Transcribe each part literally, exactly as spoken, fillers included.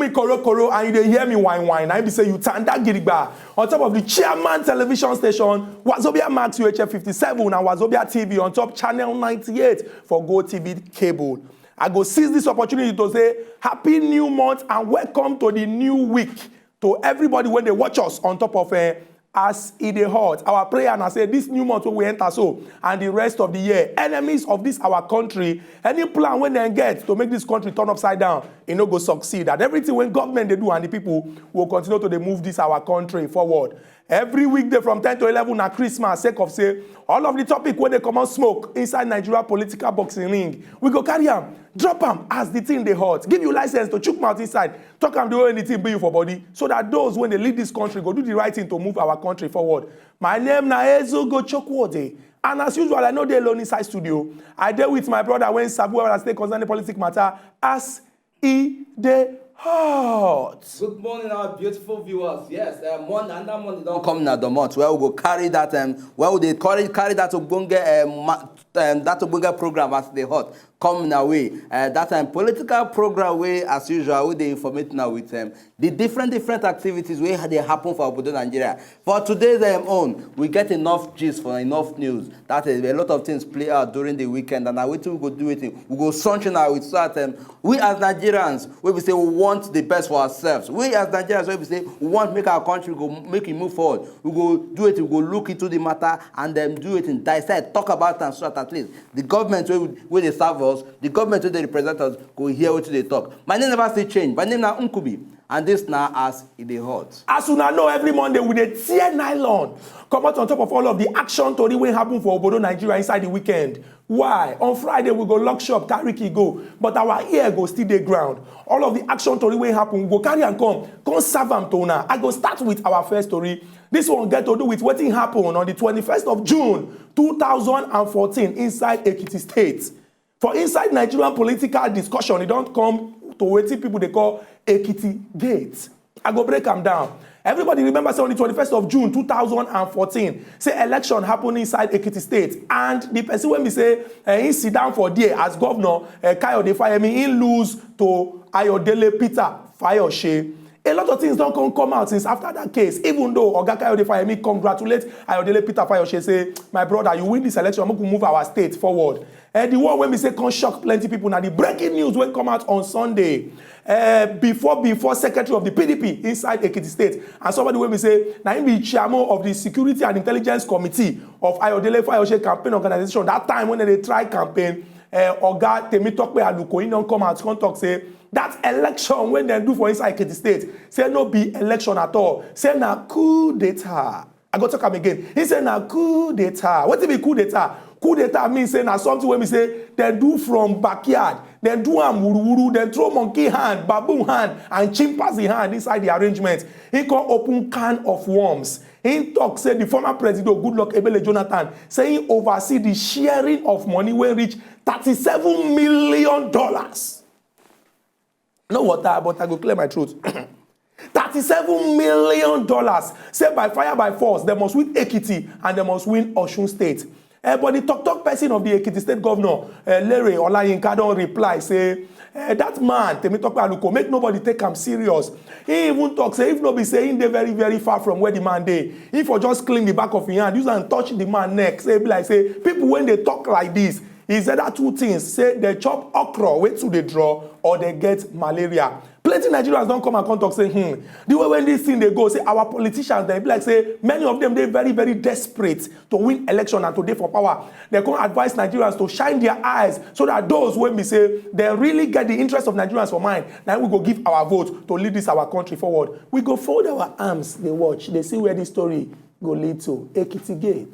me koro koro and you dey hear me wine wine, na im be say you tanda gidigba on top of the Chairman television station, Wazobia Max U H F fifty-seven and Wazobia T V on top channel ninety-eight for Go T V cable. I go seize this opportunity to say happy new month and welcome to the new week to everybody wey dey watch us on top of, eh, as e dey hot. Our prayer na say this new month wey we enter so and the rest of the year, enemies of this our country, any plan wey dem get to make this country turn upside down, e no go succeed. And everything wey government dey do and the people will continue to dey move this our country forward. Every weekday from ten to eleven na Christmas, sake of say all of the topic wey dey comot smoke inside Nigeria political boxing ring, we go carry am, drop am as the thing dey hot, give you license to chook mouth inside, talk am the way the thing be you for body, so that those wey dey lead this country go do the right thing to move our country forward. My name na Ezugo Chukwuode, and as usual, I no dey alone inside studio. I dey with my brother wey sabi well as take concerning politic matter as e dey hot. Good morning, our beautiful viewers. Yes, uh, Monday, another Monday don come na domot where we go carry that, um, where we dey carry, carry that ogbonge, um, ma- um, that ogbonge program as e dey hot come na way. Uh, that time political program wey, as usual, we dey informate now with, um, the different different activities wey dey happen for obodo Nigeria. For today's, um, own, we get enough gist for enough news. That is a lot of things play out during the weekend, and na wetin we go do wetin we go sunshine out with, so that, um, we as Nigerians, wey be say we want the best for ourselves, we as Nigerians, wey be say we want make our country go make e move forward, we go do it, we go look into the matter and then do it in dissect, talk about am, so that at least the government wey wey dey serve us, the government wey dey represent us, go hear wetin dey talk. My name never still change. My name na Nkubi, and this na as e dey hot. As una know, every Monday we dey tear nylon comot on top of all of the action tori wey happen for obodo Nigeria inside the weekend. Why? On Friday we go lock shop, carry key go, but our ear go still dey ground. All of the action tori wey happen, we go carry am come, come serve am to una. I go start with our first tori. This one get to do with wetin happen on the twenty-first of June two thousand and fourteen inside Ekiti State. For inside Nigerian political discussion, e don come to wetin people dey call Ekiti Gate. I go break am down. Everybody remember say on the twenty-first of June two thousand and fourteen, say election happen inside Ekiti State, and the person wey be say, eh, he sit down for there as governor, eh, Kayode Fayemi, he lose to Ayodele Peter Fayose. A lot of things don come come out since after that case, even though Oga Kayode Fayemi congratulate Ayodele Peter Fayose, say, "My brother, you win this election, make we move our state forward." Eh, the one wey be say come shock plenty people na the breaking news wey come out on Sunday. Eh, before before secretary of the P D P inside Ekiti State, and somebody wey be say na him be chairman of the Security and Intelligence Committee of Ayodele Fayose campaign organization that time when they try campaign, eh, Oga Temitope Aluko, he don come out come talk say that election wey dem do for inside Ekiti State, say no be election at all, say na coup d'etat. I go talk am again. He say na coup d'etat. Wetin be coup d'etat? Coup d'etat mean say na something wey be say dem do from backyard. Dem do am wuruwuru. Dem throw monkey hand, baboon hand, and chimpanzee hand inside the arrangement. He come open can of worms. He talk say the former president Goodluck Ebele Jonathan say he oversee the sharing of money wey reach thirty-seven million dollars. No water, but I go clear my throat. Thirty-seven million dollars. Say by fire by force, they must win Ekiti and they must win Osun State. Eh, but the talk talk person of the Ekiti State governor, eh, Lere Olayinka, don reply say, eh, that man, Temitope Aluko, make nobody take am serious. He even talk say if no be say he dey very very far from where the man dey, he for just clean the back of him hand, use am touch the man neck. Say e be like say people wey dey talk like this, he say that two things, say they chop okra wey too dey draw or they get malaria. Plenty Nigerians don come and come talk say, hmm, the way when this thing dey go, say our politicians, they be like say many of them dey very very desperate to win election and to dey for power. They come advise Nigerians to shine their eyes so that those wey be say they really get the interest of Nigerians for mind, na we go give our vote to lead this our country forward. We go fold our arms, dey watch, dey see where this story go lead to. Ekiti Gate.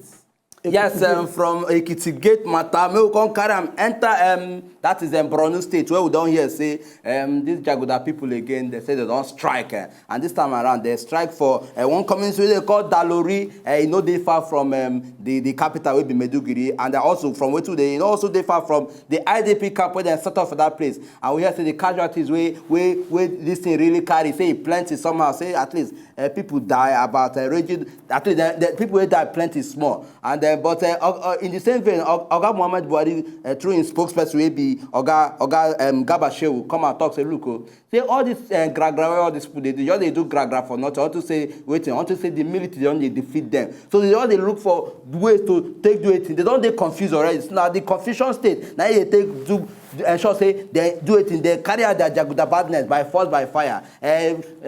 Yes, um, from Ekiti Gate matter, make we come carry am enter, um, that is, um, Borno State, where we don hear say, um, these Jaguda people again, they say they don strike, eh, and this time around they strike for, uh, one community wey they call Dalori. Uh, e no dey far from, um, the the capital wey be Maiduguri, and also from wetin dey, e no also dey far from the I D P camp wey dem set up for that place. And we hear say the casualties wey wey wey this thing really carry, say e plenty somehow. Say at least, uh, people die about, uh, ranging at least the, the people wey die plenty small, and, um, But uh, uh, in the same vein, Oga Muhammad Buhari, uh, through him spokesperson, will be Oga Oga um, Garba Shehu, come and talk. Say, look, oh, say all this uh, gra gra, all these people they do, just they do gra gra for nothing. I want to say waiting, I want to say the military don't they defeat them. So they all they look for ways to take do it. They don't they confuse already. So now the confusion state now they take do ensure say they do it in they carry out their jaguda badness by force by fire. Uh,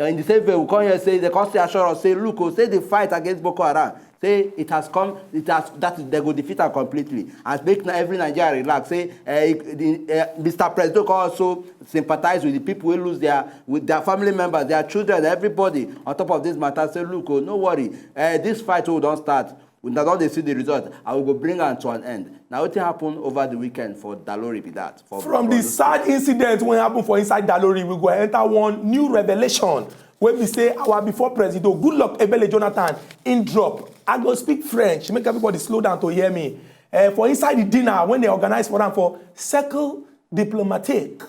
in the same way, we come here say the constitution assure us say look, oh, say the fight against Boko Haram say it has come, it has that is they go defeat am completely and make na every Nigeria relax. Say uh, the, uh, Mister President can also sympathize with the people who lose their with their family members, their children, everybody on top of this matter. Say look, oh, no worry, uh, this fight wey we don start, we na don dey see the result and we go bring am to an end. Na wetin happen over the weekend for Dalori be that. For From the sad incident wey happen for inside Dalori, we go enter one new revelation wey be say our before Presido Goodluck Ebele Jonathan in drop. I go speak French, make everybody slow down to hear me. Uh, for inside the dinner when they organize for am for Cercle Diplomatique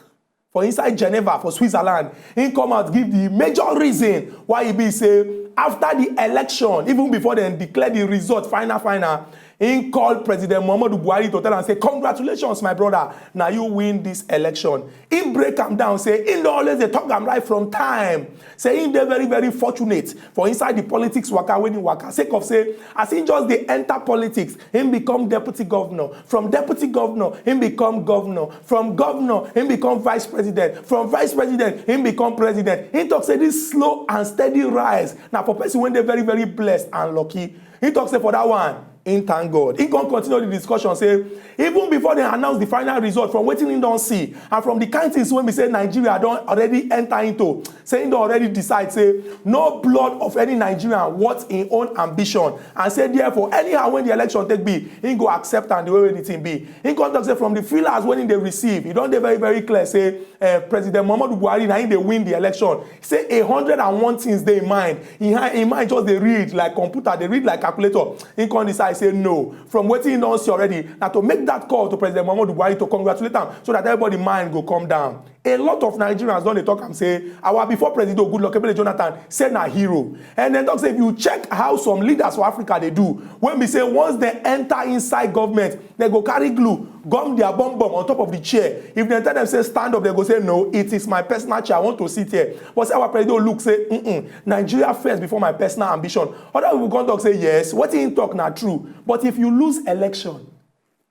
for inside Geneva for Switzerland, he come out give the major reason why he be say after the election, even before dem declare the result final final, he call President Muhammadu Buhari to tell am say congratulations my brother, na you win this election. He break am down say he don always dey talk am right from time say he dey very very fortunate for inside the politics waka wey he waka sake of say as he just dey enter politics, he become deputy governor, from deputy governor he become governor, from governor he become vice president, from vice president he become president. He talk say this slow and steady rise na for person wey dey very very blessed and lucky. He talk say for that one he thank God. He come continue the discussion say even before they announce the final result from wetin he don see and from the kind things wey be say Nigeria don already enter into, say he don already decide say no blood of any Nigerian worth him own ambition and say therefore anyhow when the election take be he go accept am the way wey the thing be. He come talk say from the feelers wey he dey receive e don dey very very clear say uh, President Muhammadu Buhari na him dey win the election. Say a hundred and one things dey in mind. He, ha- he mind just dey read like computer, dey read like calculator. He come decide say no. From wetin he don see already, na to make that call to President Muhammadu Buhari to congratulate am so that everybody mind go come down. A lot of Nigerians don dey talk am say our before President Goodluck Ebele Jonathan say na hero, and dem talk say if you check how some leaders for Africa dey do, when be say once dem enter inside government, dem go carry glue gum their bum bum on top of the chair. If dem tell them say stand up, dem go say no, it is my personal chair, I want to sit here. But say our president look say mm-mm, Nigeria first before my personal ambition. Other people come talk say yes, wetin he talk na true, but if you lose election,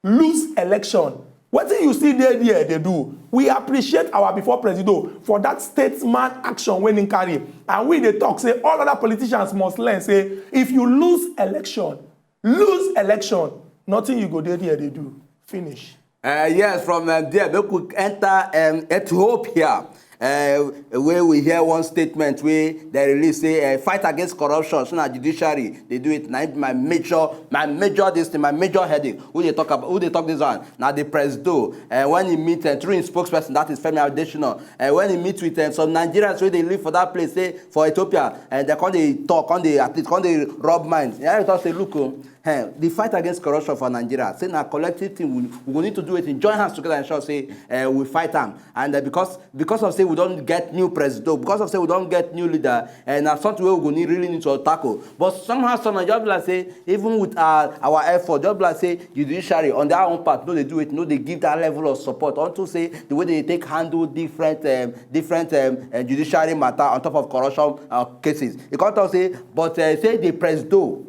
lose election, wetin you still dey there dey do? We appreciate our before presido for that statesman action wey he carry, and we dey talk say all other politicians must learn say if you lose election, lose election, nothing you go dey there dey do. Finish. Uh, yes, from um, there, make we enter um, Ethiopia. Uh, where we hear one statement where they release say uh, fight against corruption, so na judiciary they do it. Na my major, my major this thing, my major headache. Who they talk about? Who they talk this one? Now the presido. Uh, when he meet uh, through his spokesperson, that is Femi Adesina. Uh, when he meet with uh, some Nigerians where they live for that place, say for Ethiopia, and they come they talk, come they at least come they rub minds. Yeah, they talk say look, oh, hey, the fight against corruption for Nigeria, say na collective thing. We, we go need to do it in join hands together and sure say uh, we fight am. And uh, because because of say we don't get new president, because of say we don't get new leader, and na something wey we go need really need to tackle. But somehow, somehow, just be like say even with our our effort, just be like say judiciary on their own part, no, they do it, no, they give that level of support. Unto say the way they take handle different um, different um, uh, judiciary matter on top of corruption uh, cases. He come talk say, but uh, say the presido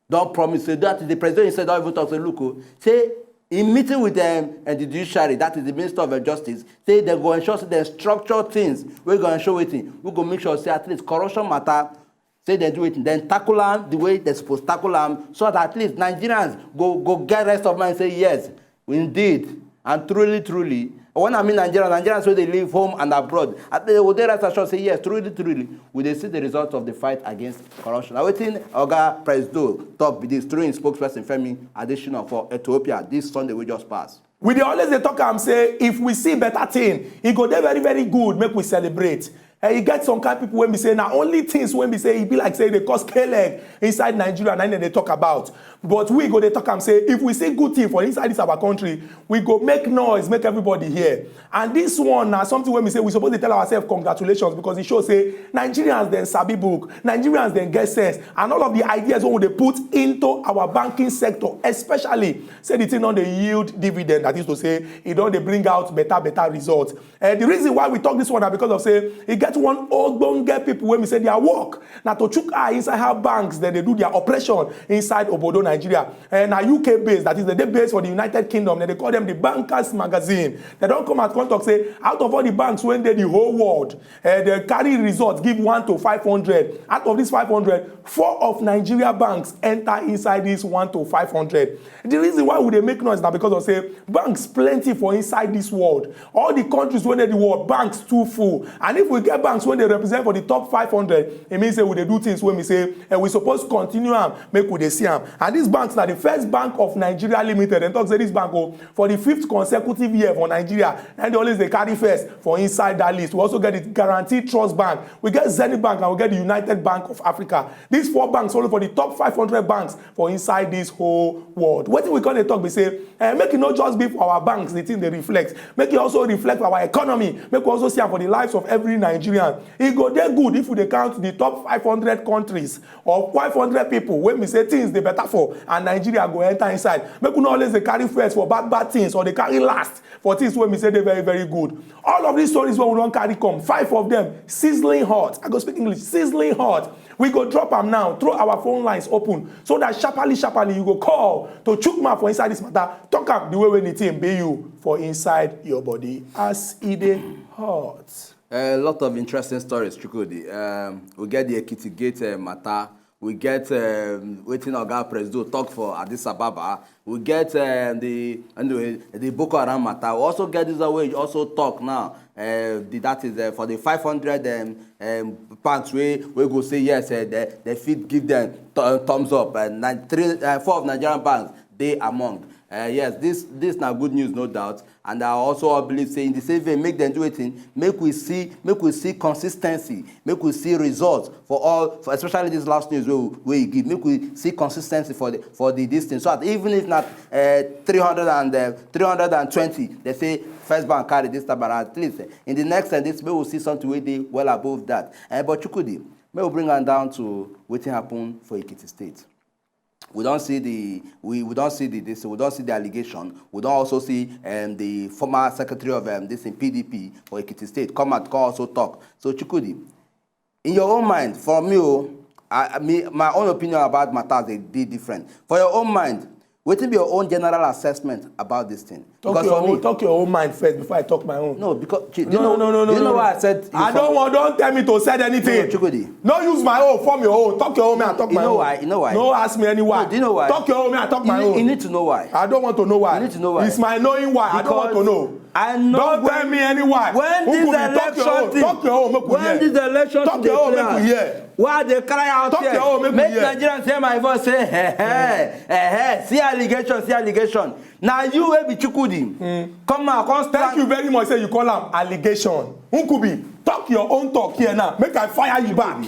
don promise say that the president himself don even talk say look o say in meeting with um, uh, the judiciary, that is the minister of uh, justice, say dem go ensure say dem structure things wey go ensure wetin we go make sure say at least corruption matter say dem do wetin dem tackle am the way dem suppose tackle am so that at least Nigerians go go get rest of mind say yes, indeed and truly truly, when I mean Nigerians, Nigerians wey dey live home and abroad, I dey go dey rest assured say yes, truly truly we dey see the result of the fight against corruption. Na wetin Oga Presido talk be this through im spokesperson Femi Adesina for Ethiopia this Sunday wey just pass. We dey always dey talk am say if we see better thing, e go dey very very good make we celebrate. And e get some kind people wey be say na only things wey be say e be like say e dey cause k-leg inside Nigeria, na im dem dey talk about. But we go dey talk am say if we see good thing for inside this our country, we go make noise, make everybody hear. And this one na something wey be say we suppose dey tell ourselves congratulations, because e show say Nigerians dem sabi book, Nigerians dem get sense, and all of the ideas wey we dey put into our banking sector, especially say the thing don dey yield dividend, that is to say, e don dey bring out better better results. Eh, the reason why we talk this one na because of say e get one ogbonge people wey be say their work na to chook eye inside how banks dem dey do their operation inside obodo Nigeria. Eh, na U K base, that is, dem dey based for the United Kingdom. Dem dey call them the Bankers Magazine. Dem don come out come talk say out of all the banks wey dey the whole world, eh, dem carry results give one to five hundred. Out of these five hundred, four of Nigeria banks enter inside this one to five hundred. The reason why we dey make noise na because of say banks plenty for inside this world. All the countries wey dey the world, banks too full. And if we get banks wey dey represent for the top five hundred, e mean say we dey do things wey we say, eh, we suppose continue am, make we dey see am. And this banks na the First Bank of Nigeria Limited. Dem talk say this bank o, for the fifth consecutive year for Nigeria, na dem dey always dey carry first for inside that list. We also get the Guaranty Trust Bank, we get Zenith Bank, and we get the United Bank of Africa. These four banks follow for the top five hundred banks for inside this whole world. Wetin we come dey talk be say, eh, make e no just be for our banks the thing dey reflect, make e also reflect for our economy, make we also see am for the lives of every Nigerian. E go dey good if we dey count the top five hundred countries or five hundred people wey be say things dey better for, and Nigeria go enter inside. Make we no always dey carry first for bad bad things or dey carry last for things wey be say dey very very good. All of these stories wey we don carry come, five of them sizzling hot. I go speak English, sizzling hot. We go drop am now, throw our phone lines open so that sharply sharply you go call to chook mouth for inside this matter, talk am the way wey the thing be you for inside your body as e dey hot. A lot of interesting stories, Chukwudi. Um, we get the Ekiti Gate uh, matter. We get um, wetin Oga Presido talk for Addis Ababa. We get um, the anyway, the Boko Haram matter. We also get this way also talk now. Uh, the, that is uh, for the five hundred um, um, banks wey wey go say yes, uh, they, they fit give them th- thumbs up. Uh, nine, three, uh, four of Nigerian banks dey among. Uh, yes, this this na good news, no doubt. And I also believe say in the same vein, make dem do wetin, make we see, make we see consistency, make we see results for all, for especially this last news wey wey you give. Make we see consistency for the for the this thing. So that even if not uh, three hundred and uh, three hundred and twenty, they say First Bank carry this time around. At least uh, in the next uh, this, we will see something wey dey well above that. Uh, but Chukwudi, may we bring am down to wetin happen for Ekiti State. We don see the we, we don see the this we don see the allegation. We don also see um, the former secretary of um, this in P D P for Ekiti State come out come also talk. So Chukwudi, in your own mind, for me, oh, I, I mean, my own opinion about matters dey dey different. For your own mind, wetin be your own general assessment about this thing? Talk Because your for me, own. Talk your own mind first before I talk my own. No, because Chi- do you No, know, no, no, no, do you no, know no. Why I said you I for- don't want. Don't tell me to say anything. No, Chukwudi. No use my own, form your own. Talk your own, me I talk You my know own. Why? You know why? No ask me any why. No, do you know why? Talk your own, me I talk You my need, own. You need to know why. I don't want to know why. You need to know why. It's my knowing why. I don't want to Because know. I know Don't when, tell me any why. When Who this could be talk your election own? thing, Talk your own, make we when hear. This election Talk thing dey your own, play make we out, hear. Why they cry out Talk here? Your own, make we Make hear. Nigerians hear my voice. Say, hey, hey, hey, hey, see allegation, see allegation. Now you will be Chukwudi. Come out, come Thank stand. You very much. Say you call am allegation. Nkubi, talk your own talk here now. Make I fire you back.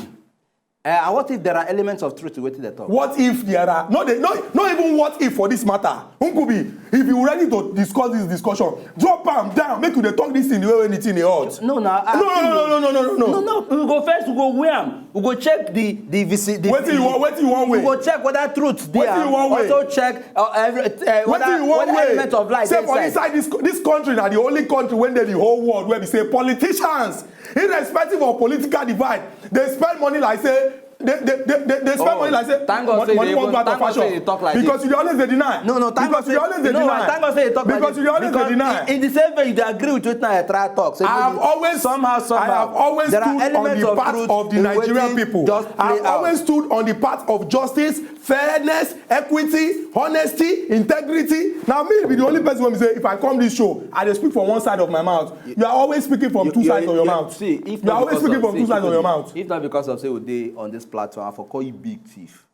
Uh, and what if there are elements of truth to wetin they talk? What if there are no, they, no, not even what if for this matter. Nkubi, if you ready to discuss this discussion, drop am down. Make you dey talk this thing the way anything dey hot. No, no, I- no, no, no, no, no, no, no, No, no, we go first, we go weigh am. We go check the the vici. The, Wetin you want? Wetin you want We weigh? Go check whether truth dey. Wetin you want weigh? Also check uh, every uh, Wetin whether you want whether weigh? Element of life Say dey for inside. Inside this this country na the only country wey dey the whole world where we say politicians, irrespective of political divide, they spend money like say they they they, they, they spend Oh, money like say thank God money, say money they won't go even- out of thank God fashion say they talk like because this. You dey always dey deny. No, no, thank Because God You say dey always dey you know why? Deny. Thank God say they talk Because like You this. dey always dey Because Deny. In, in the same way you dey agree with wetin I try talk. Say I have maybe always somehow stood, somehow I have always there are stood on elements the of part truth of the in Nigerian wetin people. Just I play have out. Always stood on the part of justice, fairness, equity, honesty, integrity. Now me be the only person wey be say if I come this show, I dey speak from one side of my mouth. You are always speaking from two sides of your mouth. See, if You are not always because speaking of- from see, two sides of your Chukwudi, mouth. If not because of say we dey on this platform, I for call you big thief.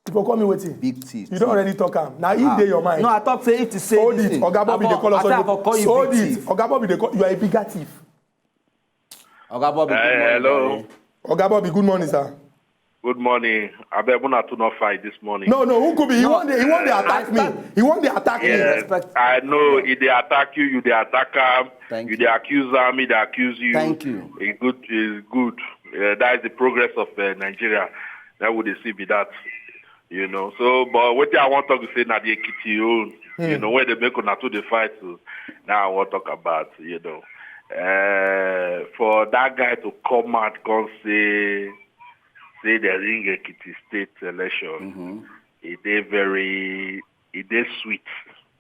If you call me wetin? Big thief. You don already talk am. Na if Ah. Dey your mind. No, I talk say if to say Hold this it. Thing, Oga Bobby I dey for- call us I say I all for call you Hold big it. Thief. Oga Bobby dey call. You are a bigger thief. Oga Bobby, good morning. Hello. Oga Bobby, good morning, sir. Good morning. Abeg, una too not fight this morning. No, no, who could be? He won't, he won't dey attack me. He won't dey attack me. Yes, I know. If they attack you, you they attack him. Thank you you. They accuse him, he they accuse you. Thank you. It's good. It's good. Uh, that is the progress of uh, Nigeria. That would they see be that, you know. So, but what I want to talk to say now the Ekiti own, you know, where they make una to the fight. So now I want to talk about, you know, uh, for that guy to come out come say say the ring Ekiti state election. It dey very, it dey sweet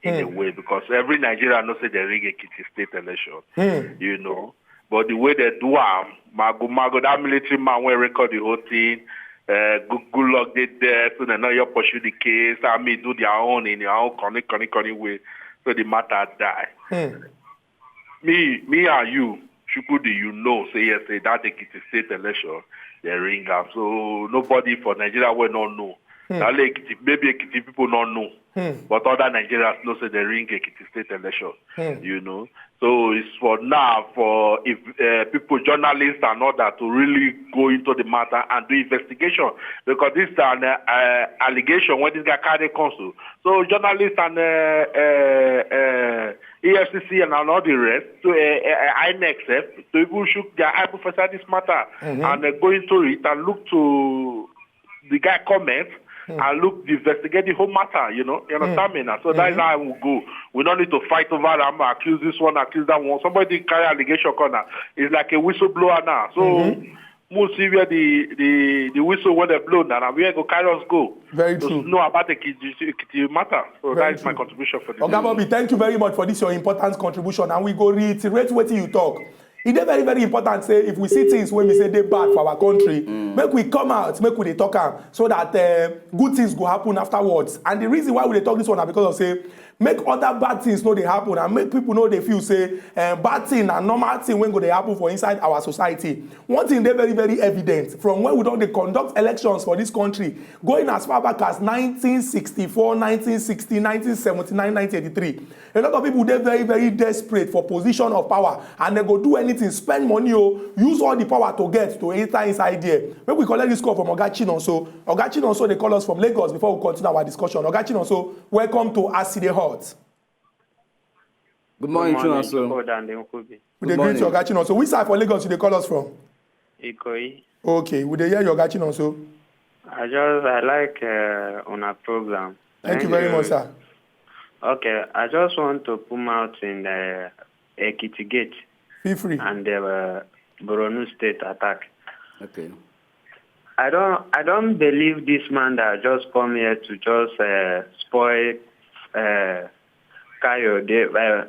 in a way because every Nigerian know say the ring Ekiti state election, you know. But the way they do am, mago mago, that military man wey record the whole thing, uh, good, good luck dey there, so they no your pursue the case. I mean, do their own in their own corny, corny, corny way, so the matter die. Me, me and you, Chukwudi, you know, say yes, say that Ekiti state election, they ring am. So nobody for Nigeria will not know. That Ekiti, maybe Ekiti people not know, but other Nigerians know say they ring Ekiti state election. You know, so it's for now for if uh, people, journalists and all that, to really go into the matter and do investigation, because this is an uh, uh, allegation when this guy carry counsel. So journalists and uh, uh, uh, E F C C and all the rest, to uh, uh, INEC sef, to even shook their eye for inside this matter and uh, go into it and look to the guy comment and look, investigate the whole matter, you know, you understand me now? So that is how we go. We don't need to fight over them, accuse this one, accuse that one. Somebody carry allegation corner. It's like a whistleblower now. So we'll see where the, the, the whistle when they blow now, and where it go carry us go. Very So true. Know about the Ekiti matter. So Very that is my true. Contribution for the Oga day. Bobby, thank you very much for this your important contribution, and we go reiterate what you talk. E dey very, very important say if we see things when we say they bad for our country, make we come out, make we dey talk am, so that uh, good things go happen afterwards. And the reason why we dey talk this one na because of say make other bad things no dey happen and make people no dey feel say uh, bad thing na normal thing wey go dey happen for inside our society. One thing dey very, very evident from when we don dey conduct elections for this country, going as far back as nineteen sixty-four, nineteen sixty, nineteen seventy-nine, nineteen eighty-three. A lot of people dey very, very desperate for position of power, and they go do anything, spend money o, use all the power to get to enter inside there. Make we collect this call from Oga Chinonso. Oga Chinonso dey call us from Lagos before we continue our discussion. Oga Chinonso, welcome to As E Dey Hot. Good morning, Good morning, Chinonso. Chukwudi and Nkubi. We dey Good greet you, morning. Oga Chinonso. Which side for Lagos you dey call us from? Ikoyi. Okay, we dey hear you, Oga Chinonso. I just I like uh, on our program. Thank you very much, sir. Okay, I just want to put out in the Ekiti Gate Feel free. and the uh, Borno State attack. Okay. I don't I don't believe this man that just come here to just uh, spoil uh, Kayo the uh,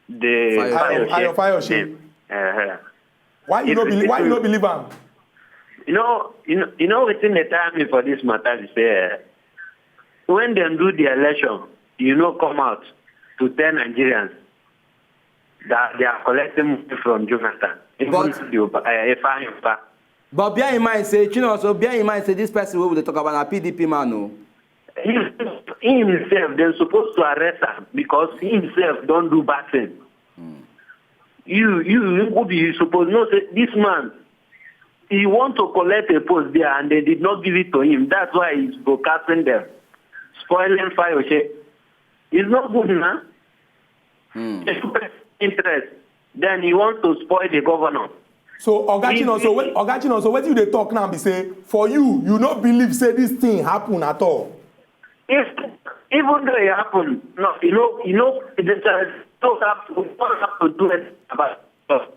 the Fire. Ayo, Ayo Fayose. Uh, Why you no believe? Why you no believe am? you know, you know, you know what's in the time for this matter is uh, when they do the election, you know, come out to tell Nigerians that they are collecting money from Jonathan. Even But- the uh, Ifa Ifa. But bear in mind, say, Chinonso, bear in mind, say, this person we will talk about a P D P man, no. He, he himself, they're supposed to arrest him because he himself don't do bad thing. You, you, you could be you supposed to know say this man, he want to collect a post there and they did not give it to him. That's why he's broadcasting them, spoiling Fayose. It's not good, man. It's interest. Then he wants to spoil the governor. So Oga Chinonso, wait, Oga Chinonso, wetin you dey talk now be say for you, you no believe say this thing happen at all. If, even though it happened, no, you know, you know, it is, uh, don't have to, don't have to do it about it.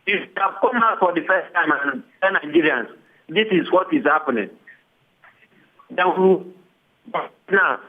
If you have come out for the first time and tell Nigerians, this is what is happening, then we now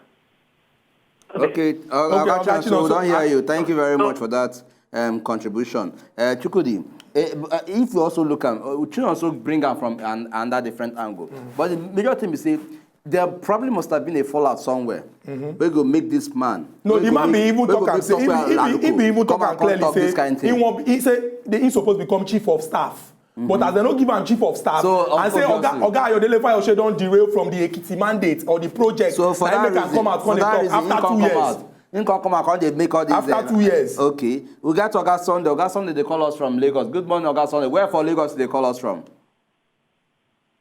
Okay, uh, Okay, Oga Chinonso, we Chinonso, don't hear I- you. Thank you very much for that um, contribution. Uh, Chukwudi, uh, uh, if you also look at uh, Chinonso bring am from an, another different angle. But the major thing is say there probably must have been a fallout somewhere. We go make this man. No, we the go man be make- even we talk go am make say talk where he be Laluko even come talk and am come clearly talk this say kind he thing. wan he say the he suppose become chief of staff. But as they no give am chief of staff, So, and say Uncle Oga Johnson. Oga Ayodele Fayose don derail from the Ekiti mandate or the project. So for Na him that make am reason, come out for come dey that talk reason, he after come two come years. Out. Him come come and come dey make all these. After two years. Okay, we got Oga Sunday. Oga Sunday dey call us from Lagos. Good morning, Oga Sunday. Where for Lagos dey call us from?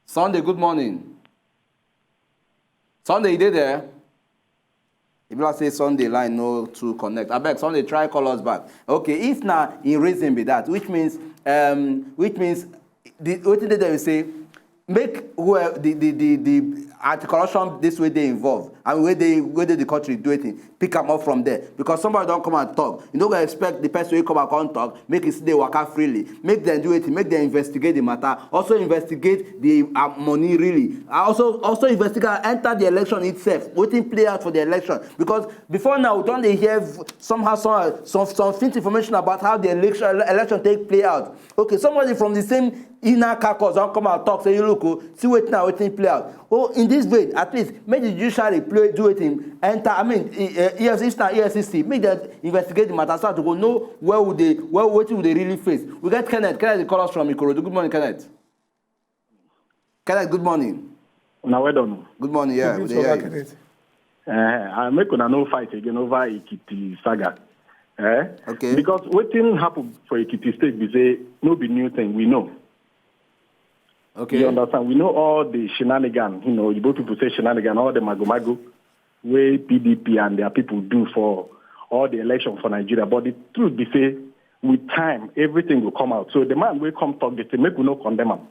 Sunday, good morning. Sunday, you dey there? If you say Sunday line no too connect, abeg Sunday try call us back. Okay, if na in reason be that, which means um, which means the wetin dey there we say make who the the the the anti-corruption this way dey involved and wey dey wey dey the country do wetin pick am up from there because somebody don come and talk. You no go expect the person wey come and come talk make e still dey waka freely. Make dem do wetin make dem investigate the matter. Also investigate the uh, money really. Also also investigate and enter the election itself. Wetin play out for the election because before now we don dey hear somehow some some some faint information about how the election election take play out. Okay, somebody from the same inner caucus don come out talk say you look o see wetin na wetin play out. Oh, in this vein at least make the judiciary play do wetin enter I mean yes if na E F C C make dem investigate the matter so that we go know where we dey where wetin we dey really face. We get Kenneth. Kenneth dey call us from Ikorodu. Good morning, Kenneth. Kenneth, good morning. Una well done. Good morning. Yeah, we dey hear you. Uh, I make una no fight again over Ekiti saga. Eh? Okay. Because wetin happen for Ekiti State be say no be new thing. We know. Okay. You understand? We know all the shenanigans. You know, Igbo people say shenanigans, all the magomago wey P D P and their people do for all the election for Nigeria. But the truth be say, with time, everything will come out. So the man wey come talk the thing, make we no condemn am.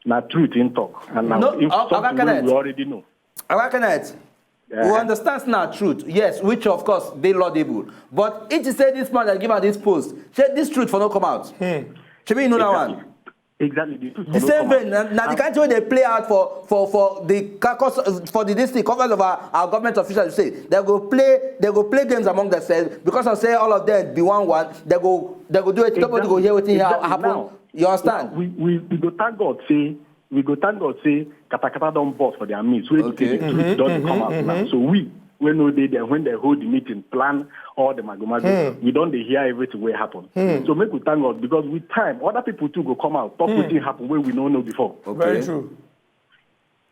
Na truth him talk. And now, No, if Oga something wey Kenneth. we already know. Oga Kenneth, we Yeah. understand say na truth, yes, which of course dey laudable. But if you say this man that give am this post, say this truth for no come out. Shebi you know that one. Exactly. The, truth The for same no vein, come out. na, na the kind thing wey dey play out for for for the caucus for the district conference of our, our government officials say they go play they go play games among themselves because of say all of them be one one. They go they go do it. Nobody go hear wetin Exactly. happen. Now, You understand? We, we, we go thank God say we go thank God say katakata don burst for their midst. Wey Okay. the truth don dey come out now. So we wey no dey there when they hold the meeting, plan all the magomago, we don dey hear everything wey happen. So make we thank God because with time, other people too go come out talk wetin happen wey we no know before. Okay. Very true.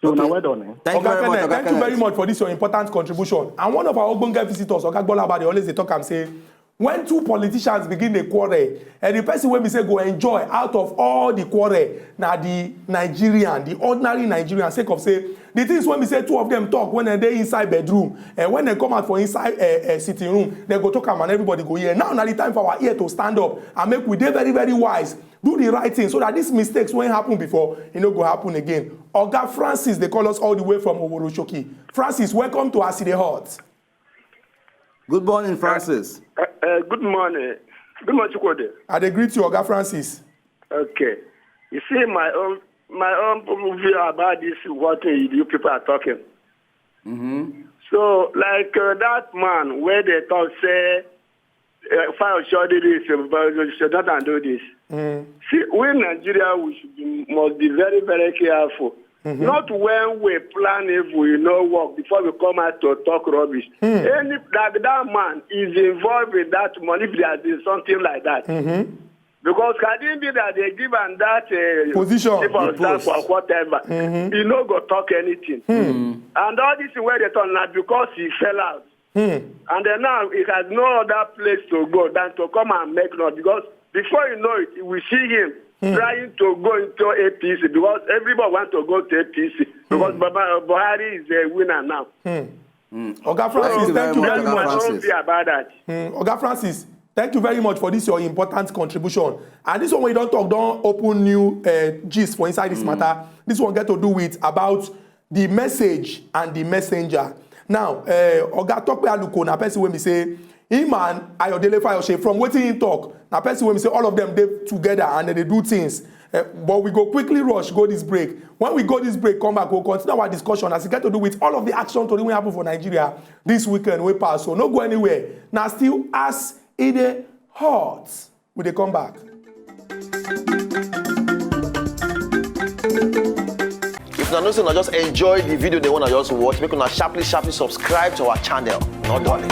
So na Okay. well done. Eh? Thank you Oga very much, Kenneth, Oga thank you very Kenneth. Much for this your important contribution. And one of our ogbonge visitors, Oga Gbolabade, always dey talk am say when two politicians begin dey quarrel, and the person wey be say go enjoy out of all the quarrel na the Nigerian, the ordinary Nigerian, sake of say the things wey be say two of them talk when dem dey inside bedroom and when dem come out for inside uh, uh, sitting room, dem go talk am and everybody go hear. Now na the time for our ear to stand up and make we dey very very wise, do the right thing so that these mistakes wey happen before e no go happen again. Oga Francis dey call us all the way from Oworosoki. Francis, welcome to As E Dey Hot. Good morning, Francis. Uh, uh, good morning. Good morning, Chukwude. I dey greet you, Oga Francis. Okay. You see, my own my own view about this what uh, you people are talking. Mm-hmm. So, like uh, that man where they talk say, uh, fire should do this, uh, should not do this. Mm. See, we in Nigeria, we should be, must be very, very careful. Not when we plan evil, you know, work before we come out to talk rubbish. Any that, that man is involved in that money if there has been something like that. Because can it be that they give am that uh, Position. chief of The staff post. Or whatever? He no go talk anything. And all this thing where they talk now because he fell out. And then now he has no other place to go than to come and make noise because before you know it, we see him trying to go into A P C because everybody wants to go to A P C because Baba Buhari is a winner now. Oga Francis, Thank you thank you very very much, much. Francis. Don't fear about that. Mm, Oga Francis, thank you very much for this your important contribution. And this one wey you don talk don open new uh, gist for inside this matter. This one get to do with about the message and the messenger. Now, uh, Oga Tope Aluko na person wey be say him and Ayodele Fayose from wetin he talk na person wey be say all of them dey together and dem dey do things. Uh, but we go quickly rush go this break. When we go this break, come back, we'll continue our discussion as it get to do with all of the action tori wey happen for Nigeria this weekend wey pass. So no go anywhere. Na still As E Dey Hot. We dey come back. If una know say una just enjoy the video dem wey una just watch, make una sharply sharply subscribe to our channel. No dulling.